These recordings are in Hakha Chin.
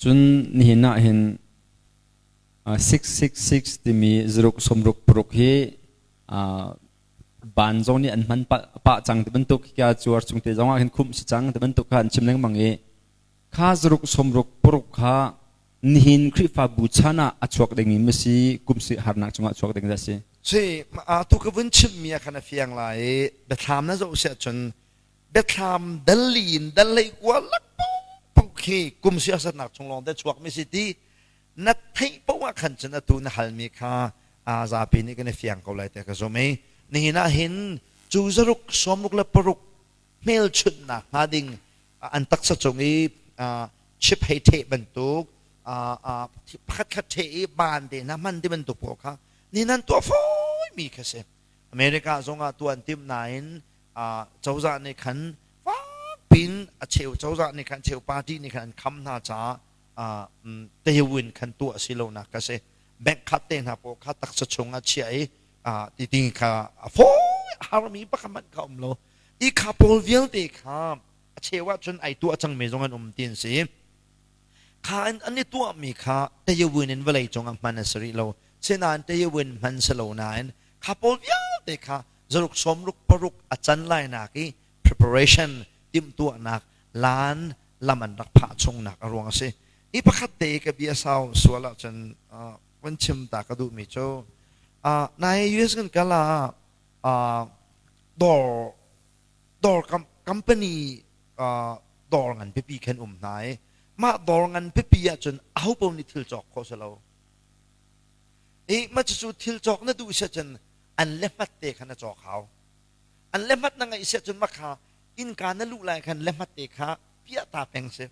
Cun nihin ah hin 666 timi zaruk sawmruk paruk hi ban zong nih an hman pah cang ti bantuk hika cuar chung te zong ah hin khumh si cang ti bantuk kha an chim lengmang i kha zaruk sawmruk paruk kha nihin Khrihfabu chan ah a chuak ding mi si kum si harnak cungah chuak ding a si. Si tu ka vun chimmi ah khan a fiang lai i biathlam na zoh siah cun biathlam dal li in dal hlei kua lak paoh khi kum siasatnak chung lawng te chuak mi si ti na theih paoh ah khan cun atu na halmi kha zapi nih kan i fiang ko lai tiah ka zumh i nihin ah hin cu zaruk sawmruk le paruk hmelchunhnak hnga ding an taksa cung i chip hei theh bantuk pakhat khat theh i ban te hna hman ti bantuk pawl kha ni nan tuah fawi mi kha si. America zong ah tuah an timh nain cozah nih khan fakpin a cheu cozah nih khan cheu party nih khan an kham hna caah tewin khan tuah si lonak ka si. Bank khat te hna pawl kha taksa chung ah chiah i ti ding kha a fawi harmi pakhat hmanh kha um lo i kha pawl vialte kha a cheu ahcun ai tuah cangmi zong an um ti an si. Kha an i tuahmi kha tayawin in vawlei cungah hman a si rih lo. Sinain tayawin hman si lo nain kha pawl vialte kha zaruk sawmruk paruk a can lainak i preparation timhtuahnak lan lam an rak phah chungnak a ruang a si. I pakhat te ka bia sau sual ahcun van chim ta ka duhmi cu nai US kan kal ah dawr dawr company dawr ngan pipi khan um hna i mah dawr ngan pipi ahcun aho paoh nih thil cawk khawh si lo. I mah cucu thil cawk na duh si ahcun an lehmat te kha na cawk hau. An lehmat na ngeih si ahcun mah kha innka na luh lai khan lehmat te kha piah ta peng si.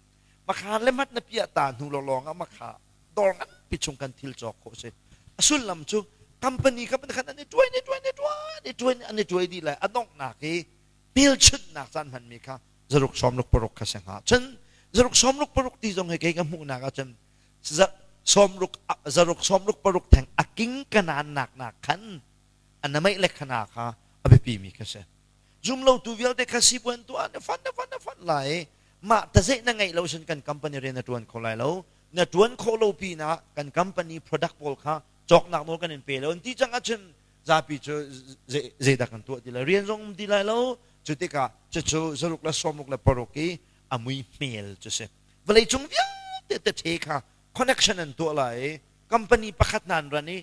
Mah kha lehmat na piah ta hnu lawng ah mah kha dawr nganpi chung kan thil cawk khawh si. A sullam cu company kha khan an i tuai ni tuai ni tuai ni tuai an i tuai dih lai. A donghnak i hmelchunhnak caan hmanmi kha zaruk sawmruk paruk kha si hnga. Cun zaruk sawmruk paruk ti zong hi kei ka hmuhnak ahcun sawmruk zaruk sawmruk paruk theng a king kanaan nak nak khan a nameih le khana kha a biapi mi kha si. Zum lo tu vialte kha sipuan tuah na fan na fan na fan lai. Mah tazeih na ngeih lo sin kan company rian na tuan kho lai lo. Na tuan khawh lo pinah kan company product pawl kha cawknak nawl kan in pe lo an ti cang ahcun zapi cu zeidah kan tuah ti lai, rian zong um ti lai lo. Cu tikah cucu zaruk le sawmruk le paruk i a mui hmel cu si. Vawleicung vialte te kha connection an tuah lai i company pakhat nan ran i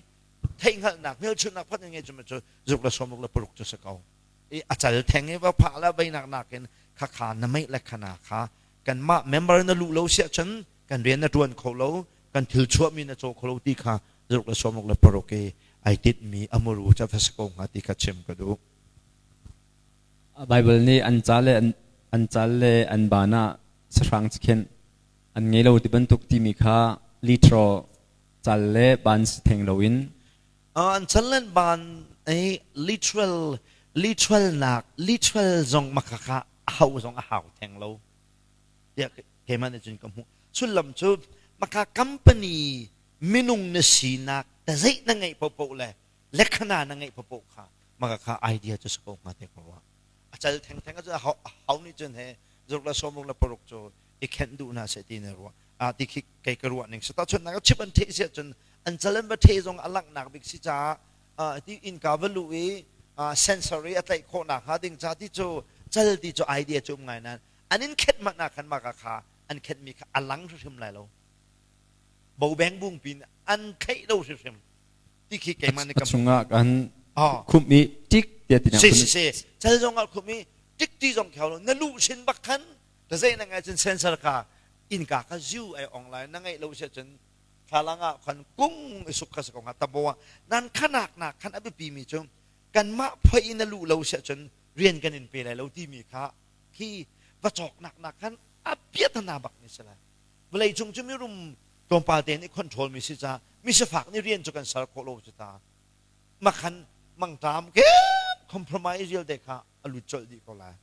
theihhngalhnak hmelchunhnak phat ngei cu cu zaruk le sawmruk le paruk cu si ko. I a cal theng i va phah la veinak nakin kha kha na meih le khana kha kanmah member na luh lo siah cun kan rian na ṭuan kho lo, kan thil chuahmi na caw kho lo ti kha zaruk le sawmruk le paruk i ai tinhmi a muru cu va si ko hnga ti kha chim ka duh. Bible nih an ca le an cal le an ban ah sahrang cikhenh an ngei lo ti bantuk timi kha literal cal le ban si theng loin An cal le an ban i literal literal nak literal zong makaka a hau zong a hau theng lo tiah keimah nih cun ka hmuh. Sullam cu maka company minung na sinak tazeih na ngeih paohpaoh le lekhana na ngeih paohpaoh kha maka kha idea cu si ko hnga te ko ruah. A cal thengtheng cu hau nih cun he zaruk le sawmruk le paruk cu i khenh duh hna seh ti na ruah. A ti khi kei ka ruah ning si. Tahchunhnak ah chip an theh si ahcun an cal an va theh zong a langhnak bik si caah ti innka va luh i sensor i a tlaih khawhnak hnga ding ca ti cu cal ti cu idea cu um ngai nain an in khenh hmanh ah khan mah kha an khenhmi kha a lang hrimhrim lai lo. Bobeng bung pin an theih lo hrimhrim ti khi keimah nih ka chungah kan khumh i tik tiah ti si si si cal zong ah khumh i tik ti zong kheo lo na luh sin bak khan ta zei na ngai cun sensor ka innka kha ziu ai ong lai na ngeih lo si cun thlalang ah khan kung i suk kha si ko hnga tabo ah nan khanak nak khan a biapi mi cu kanmah phoi in na luh lo si cun rian kan in pe lai lo timi kha khi va cawknak nak khan a piatana bak mi si lai. Vawlei cung cu mirum tlawmpal te nih control mi si ca mi sifak nih rian cu kan ser khawh lo cu ta makhan mangṭam ke compromise vialte kha a lut colh dih ko lai.